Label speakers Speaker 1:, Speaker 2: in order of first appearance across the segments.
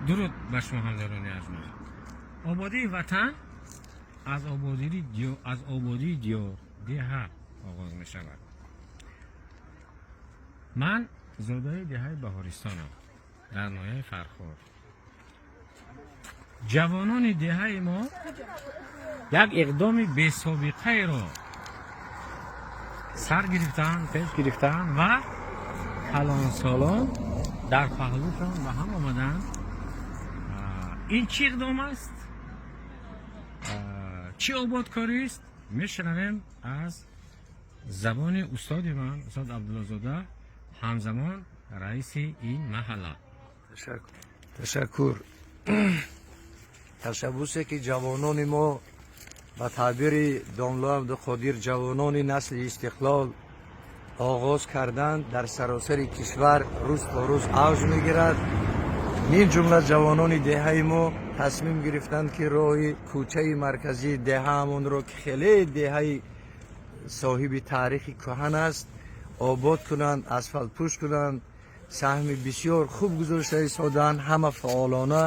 Speaker 1: Дуруд ба шумо, ҳамдорони арҷманд. Ободии ватан аз ободии диёр, деҳа оғоз мешавад. Ман зодаи деҳаи Баҳористонам дар ноҳияи Фархор. Ҷавонони деҳаи мо як иқдоми бесобиқаеро сар гирифтаанд, пеш гирифтаанд ва калонсолон дар паҳлӯшон ба ҳам омаданд. Ин чӣ иқдом аст, чӣ ободкорист, мешунавем аз забони устоди ман, устод Абдуллозода, ҳамзамон раиси ин маҳалла.
Speaker 2: Ташаккур. Ташаббусе ки ҷавонони мо, ба таъбири домло Абдуқодир, ҷавонони насли истиқлол оғоз карданд, дар саросари кишвар рӯз то рӯз авҷ мегирад. Мин ҷумла ҷавонони деҳаи мо тасмим гирифтанд, ки роҳи кӯчаи марказии деҳаамонро, ки хеле деҳаи соҳиби таърихи кӯҳан аст, обод кунанд, асфалтпӯш кунанд. Саҳми бисёр хуб гузошта истодаанд. Ҳама фаъолона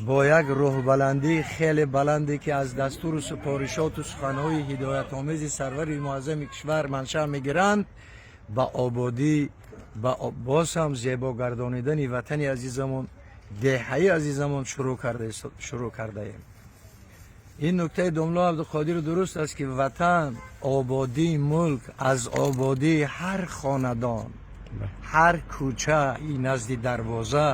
Speaker 2: бо як рӯҳбаландии хеле баланде, ки аз дастуру супоришоту суханҳои ҳидоятомези сарвари муаззами кишвар маншаъ мегиранд, ба ободӣ, ба боз ҳам зебо гардонидани ватани азизамон, деҳаи азизамон шурӯъ кардаем. Ин нуктаи домло Абдуқодир дуруст аст, ки ватан, ободии мулк аз ободии ҳар хонадон, ҳар кӯчаи назди дарвоза,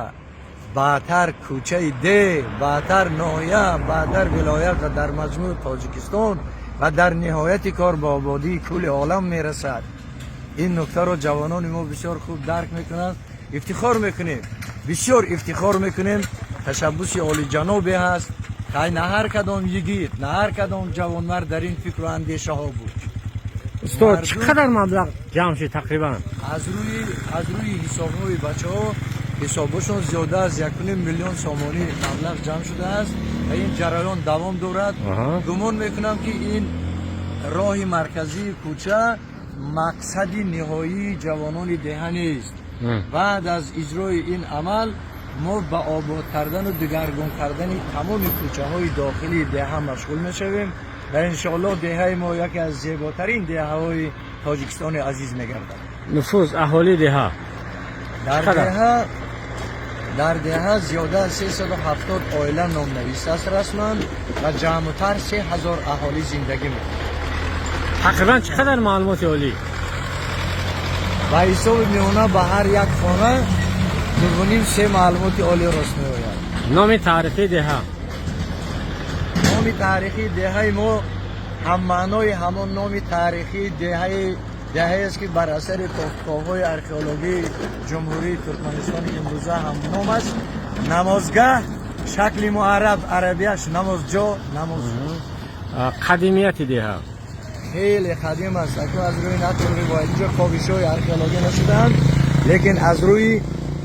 Speaker 2: баъдтар кӯчаи деҳ, баъдтар ноҳия, баъдтар вилоят ва дар маҷмӯъ Тоҷикистон ва дар ниҳояти кор ба ободии кулли олам мерасад. Ин нуктаро ҷавонони мо бисёр хуб дарк мекунанд. Ифтихор мекунем, бисёр ифтихор мекунем. Ташаббуси олиҷанобе ҳаст. Хай, на ҳар кадом йигит, на ҳар кадом ҷавонмард дар ин фикру андешаҳо буд.
Speaker 1: Устод, чӣ қадар маблағ ҷамъ шуд тақрибан?
Speaker 2: Аз рӯи ҳисобҳои бачаҳо, ҳисобҳошон, зиёда аз 1,5 миллион сомонӣ маблағ ҷамъ шудааст ва ин ҷараён давом дорад. Гумон мекунам, ки ин роҳи марказии кӯча мақсади ниҳоии ҷавонони деҳа нест. Баъд аз иҷрои ин амал мо ба обод кардану дигаргун кардани тамоми кӯчаҳои дохилии деҳа машғул мешавем ва иншоаллоҳ деҳаи мо яке аз зеботарин деҳаҳои Тоҷикистони азиз мегардад.
Speaker 1: Нуфуз аҳолии деҳа
Speaker 2: дар
Speaker 1: чӣ қадар?
Speaker 2: Дар деҳа зиёда аз 370 оила номнавис аст расман ва ҷамъутар 3000 аҳолӣ зиндагӣ мекунад.
Speaker 1: Тақрибан чӣ қадар маълумоти олӣ?
Speaker 2: Ба ҳисоби миёна ба ҳар як хона 2,5, 3 маълумоти олӣ рост меояд.
Speaker 1: Номи таърихии деҳа?
Speaker 2: Номи таърихии деҳаи мо ҳаммаънои ҳамон номи таърихии деҳаест, ки бар асари кофтуковҳои археологии Ҷумҳурии Туркманистони имрӯза ҳамном аст: Намозгаҳ, шакли муарраб арабияш Намозҷо, Намоз.
Speaker 1: Қадимияти деҳа?
Speaker 2: Хеле қадим аст. Аку аз рӯи нақлу ривоят, инҷо ковишҳои археологӣ нашудаанд, лекин аз рӯи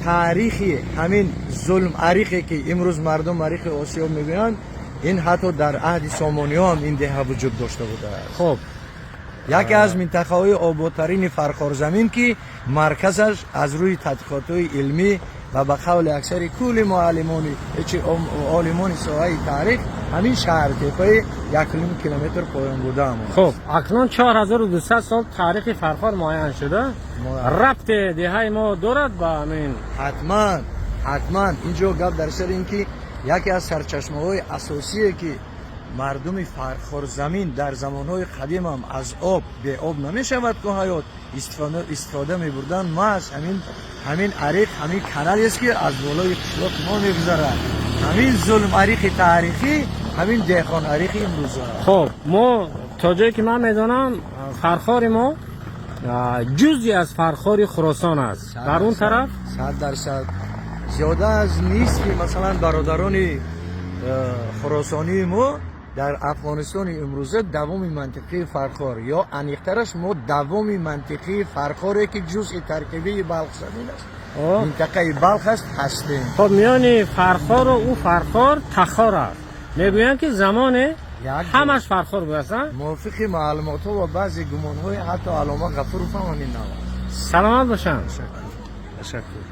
Speaker 2: таърихи ҳамин Зулм Ариқе, ки имрӯз мардум Ариқи Осиёб мегӯянд, ин ҳатто дар аҳди Сомониҳо ҳам ин деҳа вуҷуд дошта будааст. Яке аз минтақаҳои ободтарини Фархорзамин, ки марказаш аз рӯи тадқиқотҳои илмӣ ва ба қавли аксари кулли муаллимони олимони соҳаи таърих ҳамин шаҳртепаи 1,5 километр поён будаам.
Speaker 1: Хуб, акнун 4200 сол таърихи Фархор муайян шуда. Рабте деҳаи мо дорад ба ҳамин?
Speaker 2: Ҳатман, ҳатман. Инҷо гап дар сари ин ки яке аз сарчашмаҳои асосие, ки мардуми Фархорзамин дар замонҳои қадимам аз об, беоб намешавад ку ҳаёт, истифода мебурданд, маҳз ҳамин ариқ, ҳамин каналест, ки аз болои қишлоқи мо мегузарад. Ҳамин Зулм Ариқи таърихӣ, ҳамин Деҳқон Ариқи имрӯза.
Speaker 1: Хуб, мо то ҷое ки ман медонам, Фархори мо ҷузъи аз Фархори Хуросон аст. Дар он тараф
Speaker 2: 100%. Зиёда аз нисфи, масалан, бародарони хуросонии мо дар Афғонистони имрӯза давоми мантиқии Фархор ё аниқтараш мо давоми мантиқии Фархоре, ки ҷузъи таркибии Балхзамин аст, минтақаи Балх аст, ҳастем.
Speaker 1: Хоб, миёни Фархору ӯ Фархор Тахор аст. Мегӯянд, ки замоне ҳамаш Фархор будааст, а?
Speaker 2: Мувофиқи маълумотҳо ва баъзе гумонҳои ҳатто аллома Ғафуров ҳам ҳамин нав аст.
Speaker 1: Саломат бошанд.
Speaker 2: Ташаккур.